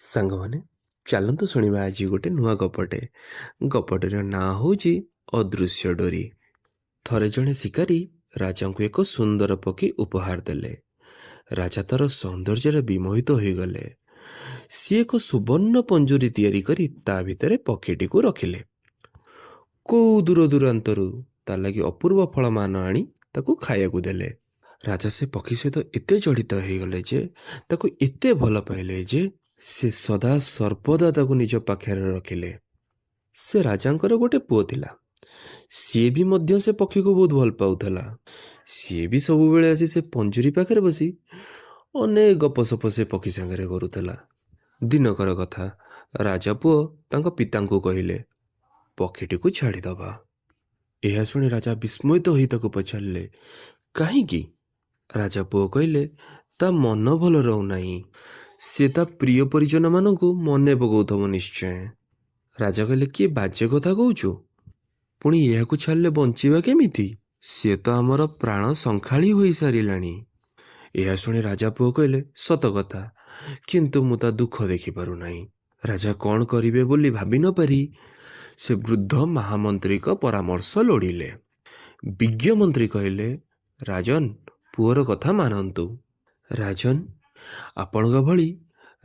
ସାଙ୍ଗମାନେ, ଚାଲନ୍ତୁ ଶୁଣିବା ଆଜି ଗୋଟେ ନୂଆ ଗପଟେ। ଗପଟିର ନାଁ ହେଉଛି ଅଦୃଶ୍ୟ ଡୋରି। ଥରେ ଜଣେ ଶିକାରୀ ରାଜାଙ୍କୁ ଏକ ସୁନ୍ଦର ପକ୍ଷୀ ଉପହାର ଦେଲେ। ରାଜା ତାର ସୌନ୍ଦର୍ଯ୍ୟରେ ବିମୋହିତ ହୋଇଗଲେ। ସିଏ ଏକ ସୁବର୍ଣ୍ଣ ପଞ୍ଜୁରୀ ତିଆରି କରି ତା ଭିତରେ ପକ୍ଷୀଟିକୁ ରଖିଲେ। କୋଉ ଦୂର ଦୂରାନ୍ତରୁ ତା ଲାଗି ଅପୂର୍ବ ଫଳମାନ ଆଣି ତାକୁ ଖାଇବାକୁ ଦେଲେ। ରାଜା ସେ ପକ୍ଷୀ ସହିତ ଏତେ ଜଡ଼ିତ ହୋଇଗଲେ ଯେ, ତାକୁ ଏତେ ଭଲ ପାଇଲେ ଯେ ସେ ସଦା ସର୍ବଦା ତାକୁ ନିଜ ପାଖରେ ରଖିଲେ। ସେ ରାଜାଙ୍କର ଗୋଟେ ପୁଅ ଥିଲା। ସିଏ ବି ମଧ୍ୟ ସେ ପକ୍ଷୀକୁ ବହୁତ ଭଲ ପାଉଥିଲା। ସିଏ ବି ସବୁବେଳେ ଆସି ସେ ପଞ୍ଜୁରୀ ପାଖରେ ବସି ଅନେକ ଗପସପ ସେ ପକ୍ଷୀ ସାଙ୍ଗରେ କରୁଥିଲା। ଦିନକର କଥା, ରାଜା ପୁଅ ତାଙ୍କ ପିତାଙ୍କୁ କହିଲେ, ପକ୍ଷୀଟିକୁ ଛାଡ଼ିଦେବା। ଏହା ଶୁଣି ରାଜା ବିସ୍ମିତ ହୋଇ ତାକୁ ପଚାରିଲେ, କାହିଁକି? ରାଜା ପୁଅ କହିଲେ, ତା ମନ ଭଲ ରହୁନାହିଁ। ସେ ତା ପ୍ରିୟ ପରିଜନମାନଙ୍କୁ ମନେ ପକାଉଥିବ ନିଶ୍ଚୟ। ରାଜା କହିଲେ, କିଏ ବାଜେ କଥା କହୁଛୁ? ପୁଣି ଏହାକୁ ଛାଡ଼ିଲେ ବଞ୍ଚିବା କେମିତି? ସିଏ ତ ଆମର ପ୍ରାଣ ସଙ୍ଖାଳି ହୋଇସାରିଲାଣି। ଏହା ଶୁଣି ରାଜା ପୁଅ କହିଲେ, ସତ କଥା, କିନ୍ତୁ ମୁଁ ତା ଦୁଃଖ ଦେଖିପାରୁନାହିଁ। ରାଜା କ'ଣ କରିବେ ବୋଲି ଭାବି ନପାରି ସେ ବୃଦ୍ଧ ମହାମନ୍ତ୍ରୀଙ୍କ ପରାମର୍ଶ ଲୋଡ଼ିଲେ। ବିଜ୍ଞ ମନ୍ତ୍ରୀ କହିଲେ, ରାଜନ, ପୁଅର କଥା ମାନନ୍ତୁ। ରାଜନ, ଆପଣଙ୍କ ଭଳି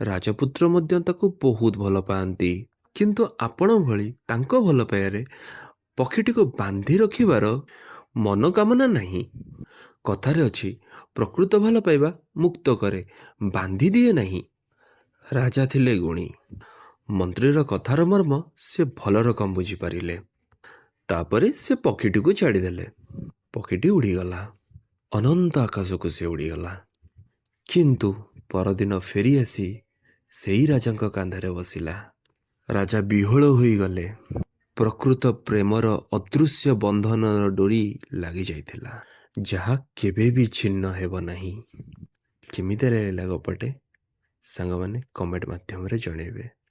ରାଜପୁତ୍ର ମଧ୍ୟ ତାକୁ ବହୁତ ଭଲ ପାଆନ୍ତି, କିନ୍ତୁ ଆପଣ ଭଳି ତାଙ୍କ ଭଲ ପାଇବାରେ ପକ୍ଷୀଟିକୁ ବାନ୍ଧି ରଖିବାର ମନୋକାମନା ନାହିଁ। କଥାରେ ଅଛି, ପ୍ରକୃତ ଭଲ ପାଇବା ମୁକ୍ତ କରେ, ବାନ୍ଧି ଦିଏ ନାହିଁ। ରାଜା ଥିଲେ ଗୁଣୀ। ମନ୍ତ୍ରୀର କଥାର ମର୍ମ ସେ ଭଲ ରକମ ବୁଝିପାରିଲେ। ତାପରେ ସେ ପକ୍ଷୀଟିକୁ ଛାଡ଼ିଦେଲେ। ପକ୍ଷୀଟି ଉଡ଼ିଗଲା, ଅନନ୍ତ ଆକାଶକୁ ସେ ଉଡ଼ିଗଲା। କିନ୍ତୁ ପରଦିନ ଫେରି ଆସି ସେଇ ରାଜାଙ୍କ କାନ୍ଧରେ ବସିଲା। ରାଜା ବିହ୍ୱଳ ହୋଇଗଲେ। ପ୍ରକୃତ ପ୍ରେମର ଅଦୃଶ୍ୟ ବନ୍ଧନର ଡୋରି ଲାଗିଯାଇଥିଲା, ଯାହା କେବେ ବି ଛିନ୍ନ ହେବ ନାହିଁ। କେମିତି ଲାଗିଲା ଗପଟେ ସାଙ୍ଗମାନେ, କମେଣ୍ଟ ମାଧ୍ୟମରେ ଜଣେଇବେ।